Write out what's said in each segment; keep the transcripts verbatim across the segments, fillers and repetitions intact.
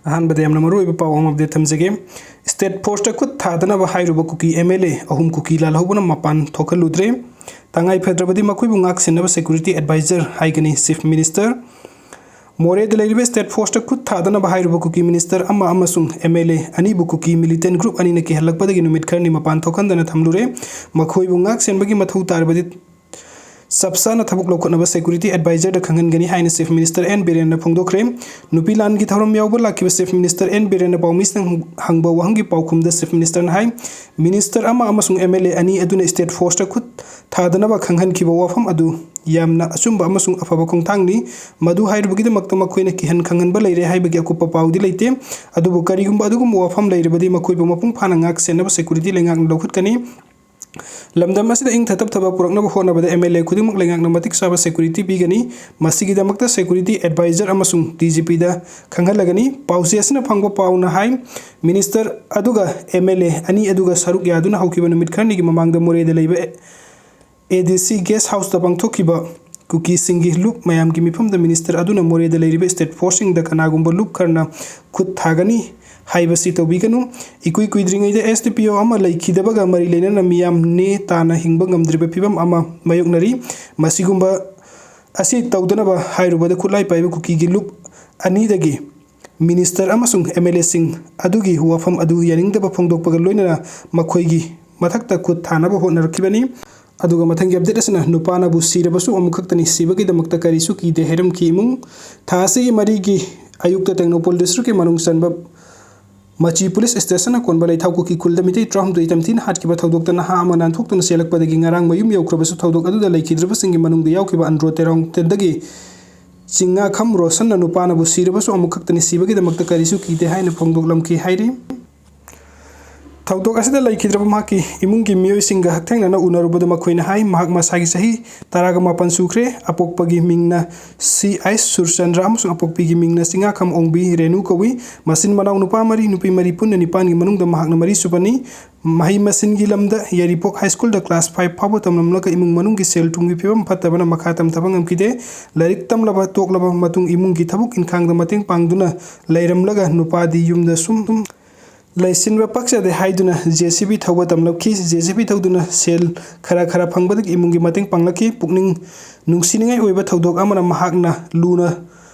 ꯑꯍꯥꯟꯕꯗ ꯌꯥꯝꯅ ꯃꯔꯨꯑꯣꯏꯕ ꯄꯥꯎ ꯑꯃ ꯑꯞꯗꯦꯠ ꯊꯝꯖꯒꯦ꯫ ꯁ꯭ꯇꯦꯠ ꯐꯣꯔꯁꯇ ꯈꯨꯠ ꯊꯥꯗꯅꯕ ꯍꯥꯏꯔꯨꯕ ꯀꯨꯀꯤ ꯑꯦꯝ ꯑꯦꯜ ꯑꯦ ꯑꯍꯨꯝ ꯀꯨꯀꯤ ꯂꯥꯜꯍꯧꯕꯅ ꯃꯄꯥꯟ ꯊꯣꯛꯍꯜꯂꯨꯗ꯭ꯔꯦ꯫ ꯇꯉꯥꯏ ꯐꯗ꯭ꯔꯕꯗꯤ ꯃꯈꯣꯏꯕꯨ ꯉꯥꯛ ꯁꯦꯟꯅꯕ ꯁꯦꯀ꯭ꯌꯨꯔꯤꯇꯤ ꯑꯦꯗꯚꯥꯏꯖꯔ ꯍꯥꯏꯒꯅꯤ ꯆꯤꯐ ꯃꯤꯅꯤꯁꯇꯔ꯫ ꯃꯣꯔꯦꯗ ꯂꯩꯔꯤꯕ ꯁ꯭ꯇꯦꯠ ꯐꯣꯔꯁꯇ ꯈꯨꯠ ꯊꯥꯗꯅꯕ ꯍꯥꯏꯔꯨꯕ ꯀꯨꯀꯤ ꯃꯤꯅꯤꯁꯇꯔ ꯑꯃ ꯑꯃꯁꯨꯡ ꯑꯦꯝ ꯑꯦꯜ ꯑꯦ ꯑꯅꯤꯕꯨ ꯀꯨꯀꯤ ꯃꯤꯂꯤꯇꯦꯟ ꯒ꯭ꯔꯨꯞ ꯑꯅꯤꯅ ꯀꯤꯍꯜꯂꯛꯄꯗꯒꯤ ꯅꯨꯃꯤꯠ ꯈꯔꯅꯤ ꯃꯄꯥꯟ ꯊꯣꯛꯍꯟꯗꯅ ꯊꯝꯂꯨꯔꯦ꯫ ꯃꯈꯣꯏꯕꯨ ꯉꯥꯛ ꯁꯦꯟꯕꯒꯤ ꯃꯊꯧ ꯇꯥꯔꯕꯗꯤ ꯆꯞ ꯆꯥꯅ ꯊꯕꯛ ꯂꯧꯈꯠꯅꯕ ꯁꯦꯀ꯭ꯌꯨꯔꯤꯇꯤ ꯑꯦꯗꯚꯥꯏꯖꯔꯗ ꯈꯪꯍꯟꯒꯅꯤ ꯍꯥꯏꯅ ꯆꯤꯐ ꯃꯤꯅꯤꯁꯇꯔ ꯑꯦꯟ ꯕꯤꯔꯦꯟꯅ ꯐꯣꯡꯗꯣꯛꯈ꯭ꯔꯦ꯫ ꯅꯨꯄꯤ ꯂꯥꯟꯒꯤ ꯊꯧꯔꯝ ꯌꯥꯎꯕ ꯂꯥꯛꯈꯤꯕ ꯆꯤꯐ ꯃꯤꯅꯤꯁꯇꯔ ꯑꯦꯟ ꯕꯤꯔꯦꯟꯅ ꯄꯥꯎꯃꯤꯁꯤꯡꯅ ꯍꯪꯕ ꯋꯥꯍꯪꯒꯤ ꯄꯥꯎꯈꯨꯝꯗ ꯆꯤꯐ ꯃꯤꯅꯤꯁꯇꯔꯅ ꯍꯥꯏ, ꯃꯤꯅꯤꯁꯇꯔ ꯑꯃ ꯑꯃꯁꯨꯡ ꯑꯦꯝ ꯑꯦꯜ ꯑꯦ ꯑꯅꯤ ꯑꯗꯨꯅ ꯁ꯭ꯇꯦꯠ ꯐꯣꯔꯁꯇ ꯈꯨꯠ ꯊꯥꯗꯅꯕ ꯈꯪꯍꯟꯈꯤꯕ ꯋꯥꯐꯝ ꯑꯗꯨ ꯌꯥꯝꯅ ꯑꯆꯨꯝꯕ ꯑꯃꯁꯨꯡ ꯑꯐꯕ ꯈꯣꯡꯊꯥꯡꯅꯤ꯫ ꯃꯗꯨ ꯍꯥꯏꯔꯨꯕꯒꯤꯗꯃꯛꯇ ꯃꯈꯣꯏꯅ ꯀꯤꯍꯟ ꯈꯪꯍꯟꯕ ꯂꯩꯔꯦ ꯍꯥꯏꯕꯒꯤ ꯑꯀꯨꯞꯄ ꯄꯥꯎꯗꯤ ꯂꯩꯇꯦ꯫ ꯑꯗꯨꯕꯨ ꯀꯔꯤꯒꯨꯝꯕ ꯑꯗꯨꯒꯨꯝꯕ ꯋꯥꯐꯝ ꯂꯩꯔꯕꯗꯤ ꯃꯈꯣꯏꯕꯨ ꯃꯄꯨꯡ ꯐꯥꯅ ꯉꯥꯛ ꯁꯦꯟꯅꯕ ꯁꯦꯀ꯭ꯌꯨꯔꯤꯇꯤ ꯂꯩꯉꯥꯛꯅ ꯂꯧꯈꯠꯀꯅꯤ꯫ ꯂꯝꯗꯝ ꯑꯁꯤꯗ ꯏꯪ ꯇꯞꯊꯕ ꯄꯨꯔꯛꯅꯕ ꯍꯣꯠꯅꯕꯗ ꯑꯦꯝ ꯑꯦꯜ ꯑꯦ ꯈꯨꯗꯤꯡꯃꯛ ꯂꯩꯉꯥꯛꯅ ꯃꯇꯤꯛ ꯆꯥꯕ ꯁꯦꯀ꯭ꯌꯨꯔꯤꯇꯤ ꯄꯤꯒꯅꯤ꯫ ꯃꯁꯤꯒꯤꯗꯃꯛꯇ ꯁꯦꯀ꯭ꯌꯨꯔꯤꯇꯤ ꯑꯦꯗꯚꯥꯏꯖꯔ ꯑꯃꯁꯨꯡ ꯗꯤ ꯖꯤ ꯄꯤꯗ ꯈꯪꯍꯜꯂꯒꯅꯤ꯫ ꯄꯥꯎꯆꯦ ꯑꯁꯤꯅ ꯐꯪꯕ ꯄꯥꯎꯅ ꯍꯥꯏ, ꯃꯤꯅꯤꯁꯇꯔ ꯑꯗꯨꯒ ꯑꯦꯝ ꯑꯦꯜ ꯑꯦ ꯑꯅꯤ ꯑꯗꯨꯒ ꯁꯔꯨꯛ ꯌꯥꯗꯨꯅ ꯍꯧꯈꯤꯕ ꯅꯨꯃꯤꯠ ꯈꯔꯅꯤꯒꯤ ꯃꯃꯥꯡꯗ ꯃꯣꯔꯦꯗ ꯂꯩꯕ ꯑꯦ ꯗꯤ ꯁꯤ ꯒꯦꯁ ꯍꯥꯎꯁꯇ ꯄꯥꯡꯊꯣꯛꯈꯤꯕ ꯀꯨꯀꯤꯁꯤꯡꯒꯤ ꯂꯨꯞ ꯃꯌꯥꯝꯒꯤ ꯃꯤꯐꯝꯗ ꯃꯤꯅꯤꯁꯇꯔ ꯑꯗꯨꯅ ꯃꯣꯔꯦꯗ ꯂꯩꯔꯤꯕ ꯁ꯭ꯇꯦꯠ ꯐꯣꯔꯁꯁꯤꯡꯗ ꯀꯅꯥꯒꯨꯝꯕ ꯂꯨꯞ ꯈꯔꯅ ꯈꯨꯠ ꯊꯥꯒꯅꯤ ꯍꯥꯏꯕꯁꯤ ꯇꯧꯕꯤꯒꯅꯨ꯫ ꯏꯀꯨꯏ ꯀꯨꯏꯗ꯭ꯔꯤꯉꯩꯗ ꯑꯦꯁ ꯗꯤ ꯄꯤ ꯑꯣ ꯑꯃ ꯂꯩꯈꯤꯗꯕꯒ ꯃꯔꯤ ꯂꯩꯅꯅ ꯃꯤꯌꯥꯝ ꯅꯦ ꯇꯥꯅ ꯍꯤꯡꯕ ꯉꯝꯗ꯭ꯔꯤꯕ ꯐꯤꯕꯝ ꯑꯃ ꯃꯥꯌꯣꯛꯅꯔꯤ꯫ ꯃꯁꯤꯒꯨꯝꯕ ꯑꯁꯤ ꯇꯧꯗꯅꯕ ꯍꯥꯏꯔꯨꯕꯗ ꯈꯨꯠꯂꯥꯏ ꯄꯥꯏꯕ ꯀꯨꯀꯤꯒꯤ ꯂꯨꯞ ꯑꯅꯤꯗꯒꯤ ꯃꯤꯅꯤꯁꯇꯔ ꯑꯃꯁꯨꯡ ꯑꯦꯝ ꯑꯦꯜ ꯑꯦꯁꯤꯡ ꯑꯗꯨꯒꯤ ꯋꯥꯐꯝ ꯑꯗꯨ ꯌꯥꯅꯤꯡꯗꯕ ꯐꯣꯡꯗꯣꯛꯄꯒ ꯂꯣꯏꯅꯅ ꯃꯈꯣꯏꯒꯤ ꯃꯊꯛꯇ ꯈꯨꯠ ꯊꯥꯅꯕ ꯍꯣꯠꯅꯔꯛꯈꯤꯕꯅꯤ꯫ ꯑꯗꯨꯒ ꯃꯊꯪꯒꯤ ꯑꯞꯗꯦꯠ ꯑꯁꯤꯅ ꯅꯨꯄꯥꯅꯕꯨ ꯁꯤꯔꯕꯁꯨ ꯑꯃꯨꯛ ꯈꯛꯇꯅꯤ ꯁꯤꯕꯒꯤꯗꯃꯛꯇ ꯀꯔꯤꯁꯨ ꯀꯤꯗꯦ ꯍꯥꯏꯔꯝꯈꯤ ꯏꯃꯨꯡ꯫ ꯊꯥ ꯑꯁꯤꯒꯤ ꯃꯔꯤꯒꯤ ꯑꯌꯨꯛꯇ ꯇꯦꯡꯅꯧꯄꯜ ꯗꯤꯁꯇ꯭ꯔꯤꯛꯀꯤ ꯃꯅꯨꯡ ꯆꯟꯕ ꯃꯆꯤ ꯄꯨꯂꯤꯁ ꯁ꯭ꯇꯦꯁꯟꯅ ꯀꯣꯟꯕ ꯂꯩꯊꯥꯎ ꯀꯨꯀꯤ ꯈꯨꯜꯗ ꯃꯤꯇꯩ ꯇꯔꯥꯍꯨꯝꯗꯣꯏ ꯇꯝꯊꯤꯅ ꯍꯥꯠꯈꯤꯕ ꯊꯧꯗꯣꯛꯇ ꯅꯍꯥ ꯑꯃ ꯅꯥꯟꯊꯣꯛꯇꯨꯅ ꯆꯦꯜꯂꯛꯄꯗꯒꯤ ꯉꯔꯥꯡ ꯃꯌꯨꯝ ꯌꯧꯈ꯭ꯔꯕꯁꯨ ꯊꯧꯗꯣꯛ ꯑꯗꯨꯗ ꯂꯩꯈꯤꯗ꯭ꯔꯕꯁꯤꯡꯒꯤ ꯃꯅꯨꯡꯗ ꯌꯥꯎꯈꯤꯕ ꯑꯟꯗ꯭ꯔꯣ ꯇꯦꯔꯣꯡꯗꯒꯤ ꯆꯤꯡꯉꯥꯈꯝ ꯔꯣꯁꯟꯅ ꯅꯨꯄꯥꯅꯕꯨ ꯁꯤꯔꯕꯁꯨ ꯑꯃꯨꯛ ꯈꯛꯇꯅꯤ ꯁꯤꯕꯒꯤꯗꯃꯛꯇ ꯀꯔꯤꯁꯨ ꯀꯤꯗꯦ ꯍꯥꯏꯅ ꯐꯣꯡꯗꯣꯛꯂꯝꯈꯤ ꯍꯥꯏꯔꯤ꯫ ꯊꯧꯗꯣꯛ ꯑꯁꯤꯗ ꯂꯩꯈꯤꯗ꯭ꯔꯕ ꯃꯍꯥꯛꯀꯤ ꯏꯃꯨꯡꯒꯤ ꯃꯤꯑꯣꯏꯁꯤꯡꯒ ꯍꯛꯊꯦꯡꯅꯅ ꯎꯅꯔꯨꯕꯗ ꯃꯈꯣꯏꯅ ꯍꯥꯏ, ꯃꯍꯥꯛ ꯃꯁꯥꯒꯤ ꯆꯍꯤ ꯇꯔꯥꯒ ꯃꯥꯄꯟ ꯁꯨꯈ꯭ꯔꯦ, ꯑꯄꯣꯛꯄꯒꯤ ꯃꯤꯡꯅ ꯁꯤ ꯑꯥꯏ ꯁꯨꯔꯆꯟꯗ꯭ꯔ ꯑꯃꯁꯨꯡ ꯑꯄꯣꯛꯄꯤꯒꯤ ꯃꯤꯡꯅ ꯆꯤꯡꯉꯥꯈꯝ ꯑꯣꯡꯕꯤ ꯔꯦꯅꯨ ꯀꯧꯏ꯫ ꯃꯆꯤꯟ ꯃꯅꯥꯎ ꯅꯨꯄꯥ ꯃꯔꯤ, ꯅꯨꯄꯤ ꯃꯔꯤ, ꯄꯨꯟꯅ ꯅꯤꯄꯥꯟꯒꯤ ꯃꯅꯨꯡꯗ ꯃꯍꯥꯛꯅ ꯃꯔꯤꯁꯨꯕꯅꯤ꯫ ꯃꯍꯩ ꯃꯁꯤꯡꯒꯤ ꯂꯝꯗ ꯌꯥꯏꯔꯤꯄꯣꯛ ꯍꯥꯏ ꯁ꯭ꯀꯨꯜꯗ ꯀ꯭ꯂꯥꯁ ꯐꯥꯏꯚ ꯐꯥꯎꯕ ꯇꯝꯂꯝꯂꯒ ꯏꯃꯨꯡ ꯃꯅꯨꯡꯒꯤ ꯁꯦꯜ ꯊꯨꯝꯒꯤ ꯐꯤꯕꯝ ꯐꯠꯇꯕꯅ ꯃꯈꯥ ꯇꯝꯊꯕ ꯉꯝꯈꯤꯗꯦ꯫ ꯂꯥꯏꯔꯤꯛ ꯇꯝꯂꯕ ꯇꯣꯛꯂꯕ ꯃꯇꯨꯡ ꯏꯃꯨꯡꯒꯤ ꯊꯕꯛ ꯏꯟꯈꯥꯡꯗ ꯃꯇꯦꯡ ꯄꯥꯡꯗꯨꯅ ꯂꯩꯔꯝꯂꯒ ꯅꯨꯄꯥꯗꯤ ꯌꯨꯝꯗ ꯁꯨꯝ ꯁꯨꯝ ꯂꯩꯁꯤꯟꯕ ꯄꯛꯆꯗꯦ ꯍꯥꯏꯗꯨꯅ ꯖꯦ ꯁꯤ ꯕꯤ ꯊꯧꯕ ꯇꯝꯂꯛꯈꯤ꯫ ꯖꯦ ꯁꯤ ꯕꯤ ꯊꯧꯗꯨꯅ ꯁꯦꯜ ꯈꯔ ꯈꯔ ꯐꯪꯕꯗꯒꯤ ꯏꯃꯨꯡꯒꯤ ꯃꯇꯦꯡ ꯄꯥꯡꯂꯛꯈꯤ꯫ ꯄꯨꯛꯅꯤꯡ ꯅꯨꯡꯁꯤꯅꯤꯡꯉꯥꯏ ꯑꯣꯏꯕ ꯊꯧꯗꯣꯛ ꯑꯃꯅ ꯃꯍꯥꯛꯅ ꯂꯨꯅ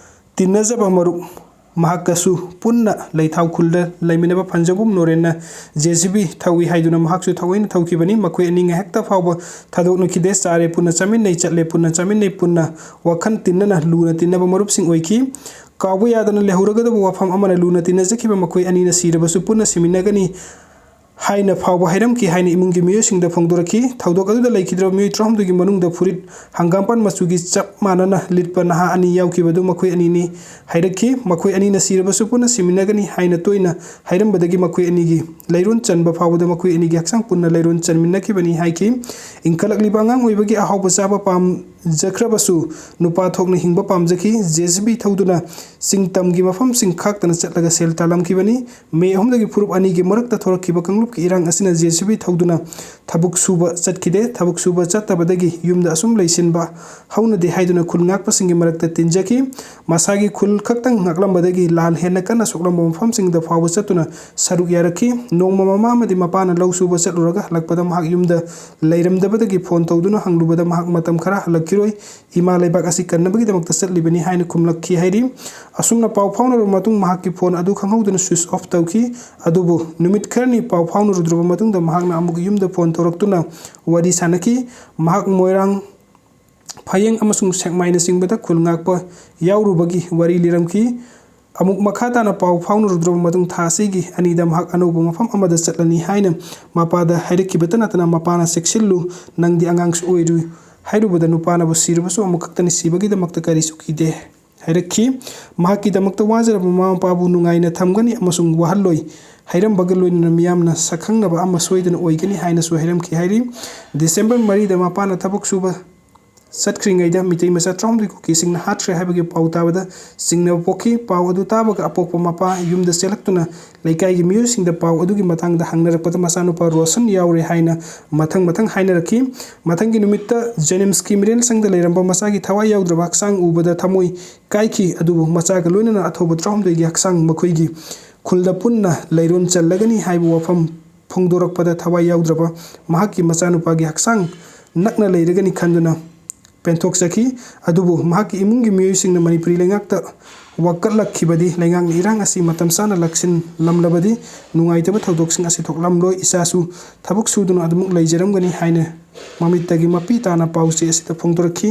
ꯇꯤꯟꯅꯖꯕ ꯃꯔꯨꯞ ꯃꯍꯥꯛꯀꯁꯨ ꯄꯨꯟꯅ ꯂꯩꯊꯥꯎ ꯈꯨꯜꯗ ꯂꯩꯃꯤꯟꯅꯕ ꯐꯟꯖꯧꯕꯨꯝ ꯅꯣꯔꯦꯟꯅ ꯖꯦ ꯁꯤ ꯕꯤ ꯊꯧꯏ ꯍꯥꯏꯗꯨꯅ ꯃꯍꯥꯛꯁꯨ ꯊꯑꯣꯏꯅ ꯊꯧꯈꯤꯕꯅꯤ꯫ ꯃꯈꯣꯏ ꯑꯅꯤ ꯉꯥꯏꯍꯥꯛꯇ ꯐꯥꯎꯕ ꯊꯥꯗꯣꯛꯅꯈꯤꯗꯦ꯫ ꯆꯥꯔꯦ ꯄꯨꯟꯅ ꯆꯥꯃꯤꯟꯅꯩ, ꯆꯠꯂꯦ ꯄꯨꯟꯅ ꯆꯥꯃꯤꯟꯅꯩ, ꯄꯨꯟꯅ ꯋꯥꯈꯜ ꯇꯤꯟꯅꯅ ꯂꯨꯅ ꯇꯤꯟꯅꯕ ꯃꯔꯨꯞꯁꯤꯡ ꯑꯣꯏꯈꯤ꯫ ꯀꯥꯎꯕ ꯌꯥꯗꯅ ꯂꯩꯍꯧꯔꯒꯗꯕ ꯋꯥꯐꯝ ꯑꯃꯅ ꯂꯨꯅ ꯇꯤꯟꯅꯖꯈꯤꯕ ꯃꯈꯣꯏ ꯑꯅꯤꯅ ꯁꯤꯔꯕꯁꯨ ꯄꯨꯟꯅ ꯁꯤꯃꯤꯟꯅꯒꯅꯤ ꯍꯥꯏꯅ ꯐꯥꯎꯕ ꯍꯥꯏꯔꯝꯈꯤ ꯍꯥꯏꯅ ꯏꯃꯨꯡꯒꯤ ꯃꯤꯑꯣꯏꯁꯤꯡꯗ ꯐꯣꯡꯗꯣꯔꯛꯈꯤ꯫ ꯊꯧꯗꯣꯛ ꯑꯗꯨꯗ ꯂꯩꯈꯤꯗ꯭ꯔꯕ ꯃꯤꯑꯣꯏ ꯇꯔꯥꯍꯨꯝꯗꯣꯏꯒꯤ ꯃꯅꯨꯡꯗ ꯐꯨꯔꯤꯠ ꯍꯪꯒꯥꯝꯄꯥꯟ ꯃꯆꯨꯒꯤ ꯆꯞ ꯃꯥꯟꯅꯅ ꯂꯤꯠꯄ ꯅꯍꯥ ꯑꯅꯤ ꯌꯥꯎꯈꯤꯕꯗꯨ ꯃꯈꯣꯏ ꯑꯅꯤꯅꯤ ꯍꯥꯏꯔꯛꯈꯤ꯫ ꯃꯈꯣꯏ ꯑꯅꯤꯅ ꯁꯤꯔꯕꯁꯨ ꯄꯨꯟꯅ ꯁꯤꯃꯤꯟꯅꯒꯅꯤ ꯍꯥꯏꯅ ꯇꯣꯏꯅ ꯍꯥꯏꯔꯝꯕꯗꯒꯤ ꯃꯈꯣꯏ ꯑꯅꯤꯒꯤ ꯂꯩꯔꯣꯟ ꯆꯟꯕ ꯐꯥꯎꯕꯗ ꯃꯈꯣꯏ ꯑꯅꯤꯒꯤ ꯍꯛꯆꯥꯡ ꯄꯨꯟꯅ ꯂꯩꯔꯣꯟ ꯆꯟꯃꯤꯟꯅꯈꯤꯕꯅꯤ ꯍꯥꯏꯈꯤ꯫ ꯏꯟꯈꯠꯂꯛꯂꯤꯕ ꯑꯉꯥꯡ ꯑꯣꯏꯕꯒꯤ ꯑꯍꯥꯎꯕ ꯆꯥꯕ ꯄꯥꯝꯖꯈ꯭ꯔꯕꯁꯨ ꯅꯨꯄꯥ ꯊꯣꯛꯅ ꯍꯤꯡꯕ ꯄꯥꯝꯖꯈꯤ꯫ ꯖꯦ ꯁꯤ ꯕꯤ ꯊꯧꯗꯨꯅ ꯆꯤꯡ ꯇꯝꯒꯤ ꯃꯐꯝꯁꯤꯡ ꯈꯥꯛꯇꯅ ꯆꯠꯂꯒ ꯁꯦꯜ ꯇꯥꯜꯂꯝꯈꯤꯕꯅꯤ꯫ ꯃꯦ ꯑꯍꯨꯝꯗꯒꯤ ꯐꯨꯔꯨꯞ ꯑꯅꯤꯒꯤ ꯃꯔꯛꯇ ꯊꯣꯔꯛꯈꯤꯕ ꯀꯥꯡꯂꯨꯞꯀꯤ ꯏꯔꯥꯡ ꯑꯁꯤꯅ ꯖꯦ ꯁꯤ ꯕꯤ ꯊꯧꯗꯨꯅ ꯊꯕꯛ ꯁꯨꯕ ꯆꯠꯈꯤꯗꯦ꯫ ꯊꯕꯛ ꯁꯨꯕ ꯆꯠꯇꯕꯗꯒꯤ ꯌꯨꯝꯗ ꯑꯁꯨꯝ ꯂꯩꯁꯤꯟꯕ ꯍꯧꯅꯗꯦ ꯍꯥꯏꯗꯨꯅ ꯈꯨꯜ ꯉꯥꯛꯄꯁꯤꯡꯒꯤ ꯃꯔꯛꯇ ꯇꯤꯟꯖꯈꯤ꯫ ꯃꯁꯥꯒꯤ ꯈꯨꯜ ꯈꯛꯇꯪ ꯉꯥꯛꯂꯝꯕꯗꯒꯤ ꯂꯥꯟ ꯍꯦꯟꯅ ꯀꯟꯅ ꯁꯣꯛꯂꯝꯕ ꯃꯐꯝꯁꯤꯡꯗ ꯐꯥꯎꯕ ꯆꯠꯇꯨꯅ ꯁꯔꯨꯛ ꯌꯥꯔꯛꯈꯤ꯫ ꯅꯣꯡꯃ ꯃꯃꯥ ꯑꯃꯗꯤ ꯃꯄꯥꯅ ꯂꯧ ꯁꯨꯕ ꯆꯠꯂꯨꯔꯒ ꯍꯜꯂꯛꯄꯗ ꯃꯍꯥꯛ ꯌꯨꯝꯗ ꯂꯩꯔꯝꯗꯕꯗꯒꯤ ꯐꯣꯟ ꯇꯧꯗꯨꯅ ꯍꯪꯂꯨꯕꯗ ꯃꯍꯥꯛ ꯃꯇꯝ ꯈꯔ ꯍꯜꯂꯛꯈꯤꯔꯣꯏ, ꯏꯃꯥ ꯂꯩꯕꯥꯛ ꯑꯁꯤ ꯀꯟꯅꯕꯒꯤꯗꯃꯛꯇ ꯆꯠꯂꯤꯕꯅꯤ ꯍꯥꯏꯅ ꯈꯨꯝꯂꯛꯈꯤ ꯍꯥꯏꯔꯤ꯫ ꯑꯁꯨꯝꯅ ꯄꯥꯎ ꯐꯥꯎꯅꯔꯕ ꯃꯇꯨꯡ ꯃꯍꯥꯛꯀꯤ ꯐꯣꯟ ꯑꯗꯨ ꯈꯪꯍꯧꯗꯅ ꯁ꯭ꯋꯤꯆ ꯑꯣꯐ ꯇꯧꯈꯤ꯫ ꯑꯗꯨꯕꯨ ꯅꯨꯃꯤꯠ ꯈꯔꯅꯤ ꯄꯥꯎ ꯐꯥꯎꯅꯔꯨꯗ꯭ꯔꯕ ꯃꯇꯨꯡꯗ ꯃꯍꯥꯛꯅ ꯑꯃꯨꯛ ꯌꯨꯝꯗ ꯐꯣꯟ ꯇꯧꯔꯛꯇꯨꯅ ꯋꯥꯔꯤ ꯁꯥꯅꯈꯤ꯫ ꯃꯍꯥꯛ ꯃꯣꯏꯔꯥꯡ, ꯐꯌꯦꯡ ꯑꯃꯁꯨꯡ ꯁꯦꯛꯃꯥꯏꯅꯆꯤꯡꯕꯗ ꯈꯨꯜ ꯉꯥꯛꯄ ꯌꯥꯎꯔꯨꯕꯒꯤ ꯋꯥꯔꯤ ꯂꯤꯔꯝꯈꯤ꯫ ꯑꯃꯨꯛ ꯃꯈꯥ ꯇꯥꯅ ꯄꯥꯎ ꯐꯥꯎꯅꯔꯨꯗ꯭ꯔꯕ ꯃꯇꯨꯡ ꯊꯥ ꯑꯁꯤꯒꯤ ꯑꯅꯤꯗ ꯃꯍꯥꯛ ꯑꯅꯧꯕ ꯃꯐꯝ ꯑꯃꯗ ꯆꯠꯂꯅꯤ ꯍꯥꯏꯅ ꯃꯄꯥꯗ ꯍꯥꯏꯔꯛꯈꯤꯕꯇ ꯅꯠꯇꯅ ꯃꯄꯥꯅ "ꯆꯦꯛꯁꯤꯜꯂꯨ, ꯅꯪꯗꯤ ꯑꯉꯥꯡꯁꯨ ꯑꯣꯏꯔꯤ" ꯍꯥꯏꯔꯨꯕꯗ ꯅꯨꯄꯥꯅꯕꯨ "ꯁꯤꯔꯕꯁꯨ ꯑꯃꯨꯛ ꯈꯛꯇꯅꯤ, ꯁꯤꯕꯒꯤꯗꯃꯛꯇ ꯀꯔꯤꯁꯨ ꯀꯤꯗꯦ" ꯍꯥꯏꯔꯛꯈꯤ꯫ ꯃꯍꯥꯛꯀꯤꯗꯃꯛꯇ ꯋꯥꯖꯔꯕ ꯃꯃꯥ ꯃꯄꯥꯕꯨ ꯅꯨꯡꯉꯥꯏꯅ ꯊꯝꯒꯅꯤ ꯑꯃꯁꯨꯡ ꯋꯥꯍꯜꯂꯣꯏ ꯍꯥꯏꯔꯝꯕꯒ ꯂꯣꯏꯅꯅ ꯃꯤꯌꯥꯝꯅ ꯁꯛꯈꯪꯅꯕ ꯑꯃ ꯁꯣꯏꯗꯅ ꯑꯣꯏꯒꯅꯤ ꯍꯥꯏꯅꯁꯨ ꯍꯥꯏꯔꯝꯈꯤ ꯍꯥꯏꯔꯤ꯫ ꯗꯤꯁꯦꯝꯕꯔ ꯃꯔꯤꯗ ꯃꯄꯥꯅ ꯊꯕꯛ ꯁꯨꯕ ꯆꯠꯈ꯭ꯔꯤꯉꯩꯗ ꯃꯤꯇꯩ ꯃꯆꯥ ꯇꯔꯥꯍꯨꯝꯗꯣꯏ ꯀꯨꯀꯤꯁꯤꯡꯅ ꯍꯥꯠꯈ꯭ꯔꯦ ꯍꯥꯏꯕꯒꯤ ꯄꯥꯎ ꯇꯥꯕꯗ ꯆꯤꯡꯅꯕ ꯄꯣꯛꯈꯤ꯫ ꯄꯥꯎ ꯑꯗꯨ ꯇꯥꯕꯒ ꯑꯄꯣꯛꯄ ꯃꯄꯥ ꯌꯨꯝꯗ ꯆꯦꯜꯂꯛꯇꯨꯅ ꯂꯩꯀꯥꯏꯒꯤ ꯃꯤꯑꯣꯏꯁꯤꯡꯗ ꯄꯥꯎ ꯑꯗꯨꯒꯤ ꯃꯇꯥꯡꯗ ꯍꯪꯅꯔꯛꯄꯗ ꯃꯆꯥꯅꯨꯄꯥ ꯔꯣꯁꯟ ꯌꯥꯎꯔꯦ ꯍꯥꯏꯅ ꯃꯊꯪ ꯃꯊꯪ ꯍꯥꯏꯅꯔꯛꯈꯤ꯫ ꯃꯊꯪꯒꯤ ꯅꯨꯃꯤꯠꯇ ꯖꯦꯅꯤꯝꯁꯀꯤ ꯃꯤꯔꯦꯜꯁꯪꯗ ꯂꯩꯔꯝꯕ ꯃꯆꯥꯒꯤ ꯊꯋꯥꯏ ꯌꯥꯎꯗ꯭ꯔꯕ ꯍꯛꯆꯥꯡ ꯎꯕꯗ ꯊꯃꯣꯏ ꯀꯥꯏꯈꯤ꯫ ꯑꯗꯨꯕꯨ ꯃꯆꯥꯒ ꯂꯣꯏꯅꯅ ꯑꯊꯧꯕ ꯇꯔꯥꯍꯨꯝꯗꯣꯏꯒꯤ ꯍꯛꯆꯥꯡ ꯃꯈꯣꯏꯒꯤ ꯈꯨꯜꯗ ꯄꯨꯟꯅ ꯂꯩꯔꯣꯟ ꯆꯜꯂꯒꯅꯤ ꯍꯥꯏꯕ ꯋꯥꯐꯝ ꯐꯣꯡꯗꯣꯔꯛꯄꯗ ꯊꯋꯥꯏ ꯌꯥꯎꯗ꯭ꯔꯕ ꯃꯍꯥꯛꯀꯤ ꯃꯆꯥꯅꯨꯄꯥꯒꯤ ꯍꯛꯆꯥꯡ ꯅꯛꯅ ꯂꯩꯔꯒꯅꯤ ꯈꯟꯗꯨꯅ ꯄꯦꯟꯊꯣꯛꯆꯈꯤ꯫ ꯑꯗꯨꯕꯨ ꯃꯍꯥꯛꯀꯤ ꯏꯃꯨꯡꯒꯤ ꯃꯤꯑꯣꯏꯁꯤꯡꯅ ꯃꯅꯤꯄꯨꯔꯤ ꯂꯩꯉꯥꯛꯇ ꯋꯥꯀꯠꯂꯛꯈꯤꯕꯗꯤ ꯂꯩꯉꯥꯛꯅ ꯏꯔꯥꯡ ꯑꯁꯤ ꯃꯇꯝ ꯆꯥꯅ ꯂꯥꯛꯁꯤꯜꯂꯝꯂꯕꯗꯤ ꯅꯨꯡꯉꯥꯏꯇꯕ ꯊꯧꯗꯣꯛꯁꯤꯡ ꯑꯁꯤ ꯊꯣꯛꯂꯝꯂꯣꯏ, ꯏꯆꯥꯁꯨ ꯊꯕꯛ ꯁꯨꯗꯨꯅ ꯑꯗꯨꯃꯛ ꯂꯩꯖꯔꯝꯒꯅꯤ ꯍꯥꯏꯅ ꯃꯃꯤꯠꯇꯒꯤ ꯃꯄꯤ ꯇꯥꯅ ꯄꯥꯎꯆꯦ ꯑꯁꯤꯗ ꯐꯣꯡꯗꯣꯔꯛꯈꯤ꯫